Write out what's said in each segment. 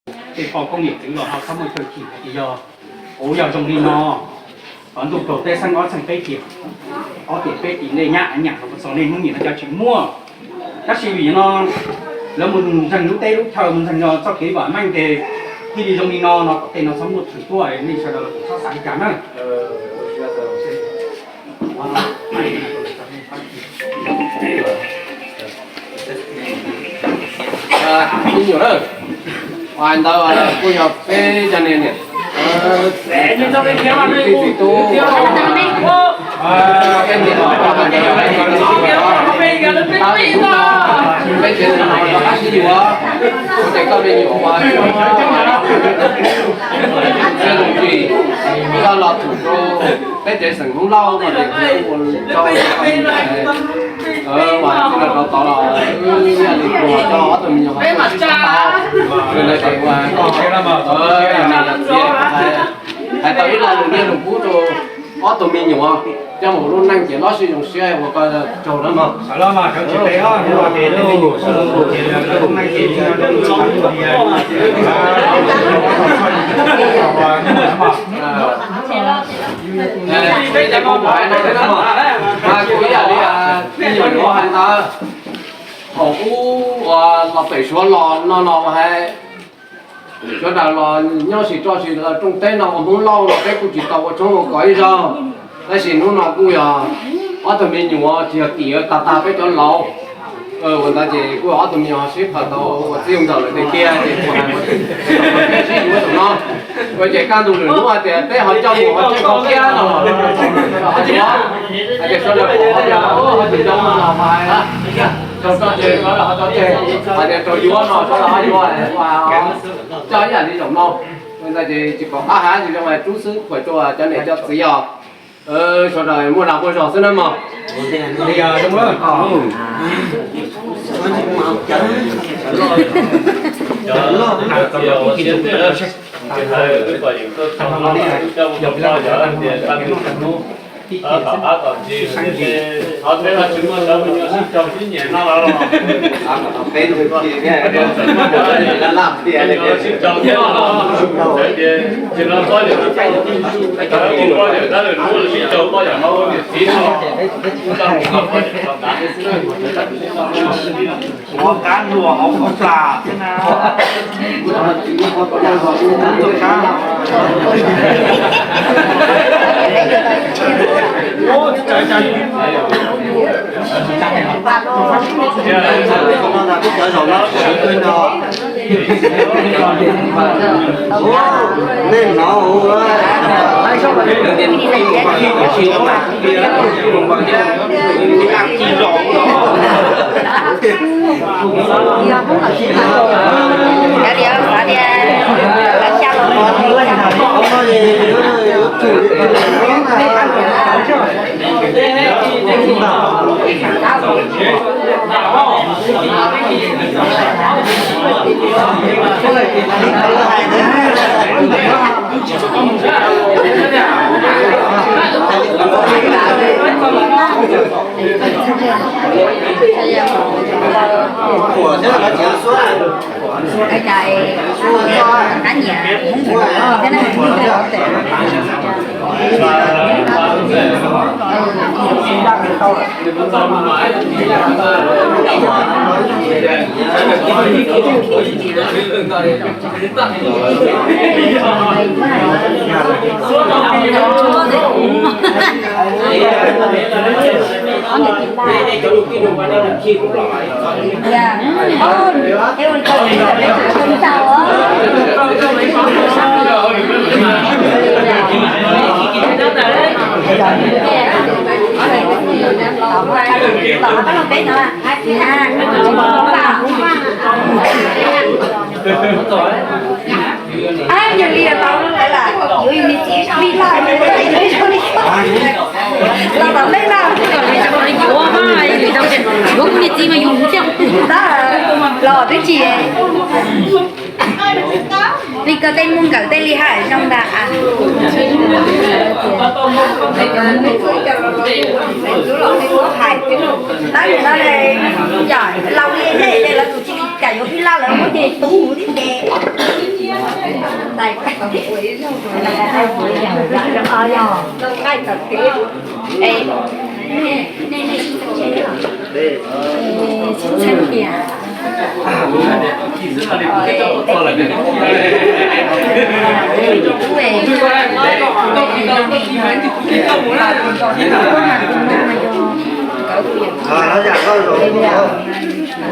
tej poj koob yawm txwv los ho txhob muaj chaw chim hais tias yog, kuv yog zoo li no, qhov ntuj kaus teb xeeb ob txheej peb tiam, ob tiam peb tim nej nyab av nyam los txog nej hnub nyiam no cov tsis muaj. Tab sis vim no lawv mus ntseeg lub teb lub chaw, mus ntseeg txoj kev vam meej ces thiaj li zoo li no no, kom tej no txhob muaj thwm tuaj, nej sawv daws los txhob xav li cas na. Me nyuam na, hais ntawd kuj yog peb cov niam niam txiv tub, peb tsev neeg no rov qab sib yuav, kuv ces koj me nyuam uas txiaj ntsig, koj los thum rau peb tsev xeem Hmoob Lauj no ces kuv ua rau uas txij no rau tod los wb ib yam li kuv coj ob tug me nyuam ho tuaj tsis tau, no ces uas koj niam txiv hais tau ib lo lus niaj lus kub rau ob tug me nyuam coj mus lub neej ces lub siab zoo siab ua koj tsaug na mog. Kuv ib yam li me nyuam nuav hais ntawd, thaum ub uas los pem Suav los no los hais, sawv daws los nyob tsis tso tsis lawv rooj teb no ua Hmoob Lauj los peb kuj tsis tau ua tshoob ua kos ib zaug. Tab sis hnub no kuj yog ob tug me nyuam tsis yog tim tag tag peb cov laus. Ua ntawd ces kuj ob tug me nyuam ho sib phawm tau ua txij ua nkawm lawm tiag tiag ces kuv hais ua sib yuav saum no. Ua ces kaj ntug lwm hnub hais tias peb ho coj mus ho tseg qhov kiab no los ho yuav, hais tias sawv daws pom ho tias ho tsis zoo no los hais, raug tso tseg sawv daws ho tso tseg, hais tias raug yuav no sawv daws ho yuav, coj ib yam li zaum no. Ua ntawd ces tsis pom qab hais tsis zoo, rub xwb, phuam rau cov niam cov txiv os. Sawv daws muaj dag muaj zog xwb na mog. Ua kab hluas hauv khaub plas thiab na. Ab, yog li tau lawm, yuav yus niag txiv vij laj, los tom ntej na. Yuav kuv niag txiv mas yus thiaj los twb tsis li ko tej muaj nkawm tej li hais zoo ntag. Hais tab sis no yog laus li nej ces lawv tus tsis li cas yuav vij laj lawv muab ces tu tib ces.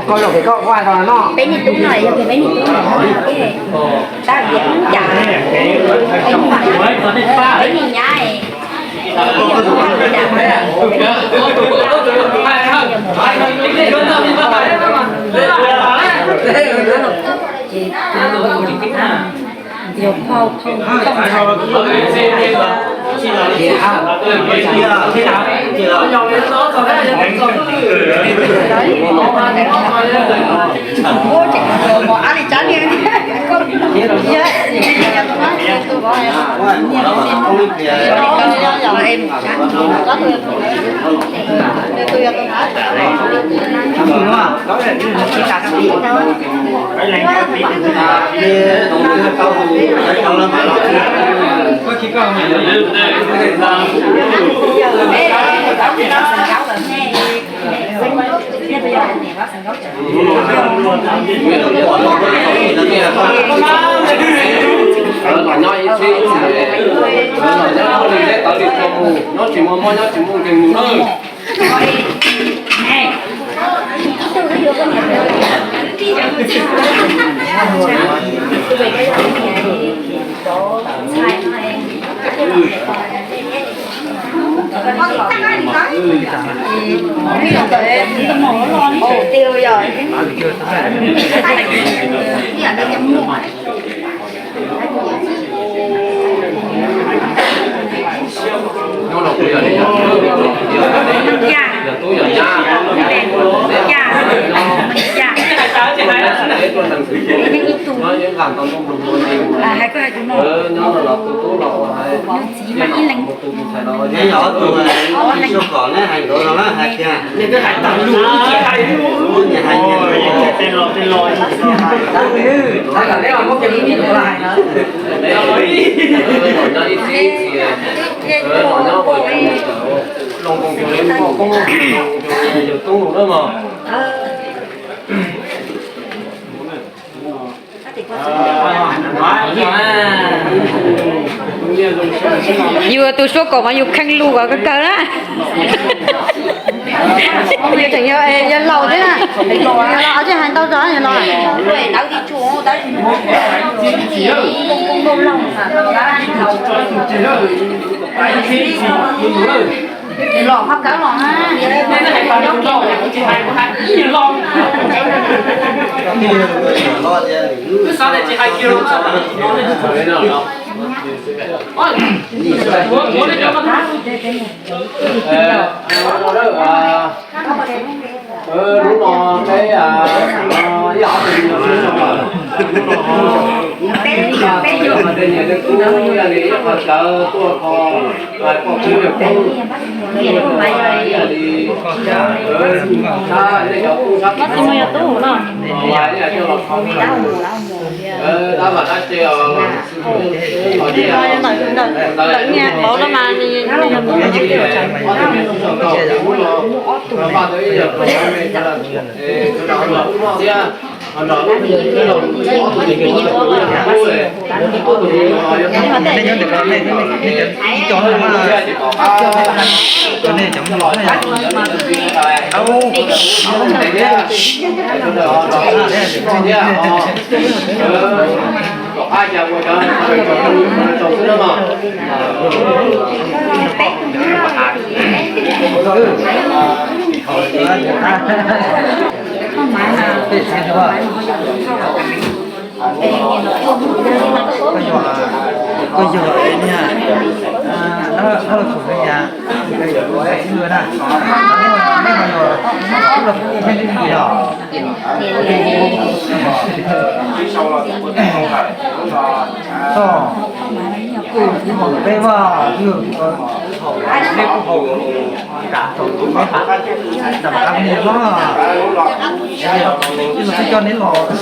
Koj zaum pem koj, koj hais rau no. Peb niag tub no yog peb niag tub no, tab sis cas peb niag nyab ces Los nyob ib txhis, los nyob ua li neb tawv li tau mus, nyob tsis muaj mob nyob tsis muaj nkeeg mus nawb. Hais koj hais tus no, txiv mas ib leeg. Yus tus suab kaum mas yus kheej lus kom kawg kawg na. Yus tseem yog laus thiab na. Yus laus ces hais ntau zog yus laus. Los qhov kawg los. Lub no peb ib ob tug no, tej niam tej tub yog li ib qho sawv tuaj kho poj koob yawg koob, ib yam li sab nej cov tub sab ib yam coj los kho dab vaj dab tse os. Ntawm niag qauv no mas Koj yog niag, koj yog niag, toj, peb vaj, peb kuj haus, nram thaum tus me, nram qab me los, twb coj neb los.